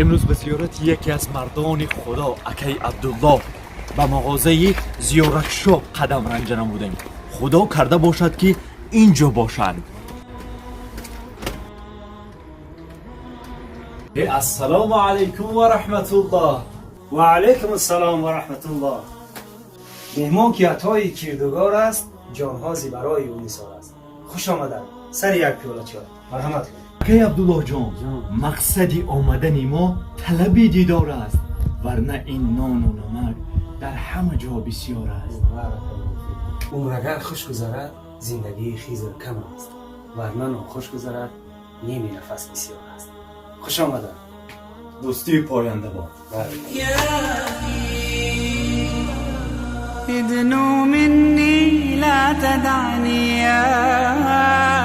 Имрӯз ба зиёрати яке аз мардони Худо, акай Абдуллоҳ, ба мағозаи Зиёратшоп қадам ранҷа намудем. Худо карда бошад, ки ин ҷо бошанд. Ассалому алайкум ва раҳматуллоҳ. Ва алайкум ассалом ва раҳматуллоҳ. Меҳмон ки атои кирдугор аст, ҷонҳо зи барои ӯ нисор аст. Хуш омаданд, сари як пиёла чой марҳамат кунед. Акай Абдуллоҳҷон, мақсади омадани мо талаби дидор аст, варна ин нону намак дар ҳама ҷо бисёр аст. Умр агар хуш гузарад, зиндагии Хизр кам аст, варна нохуш гузарад, ними нафас бисёр аст. Хуш омаданд. Дӯстии пояндабод. ادنو مني لا تدعني يا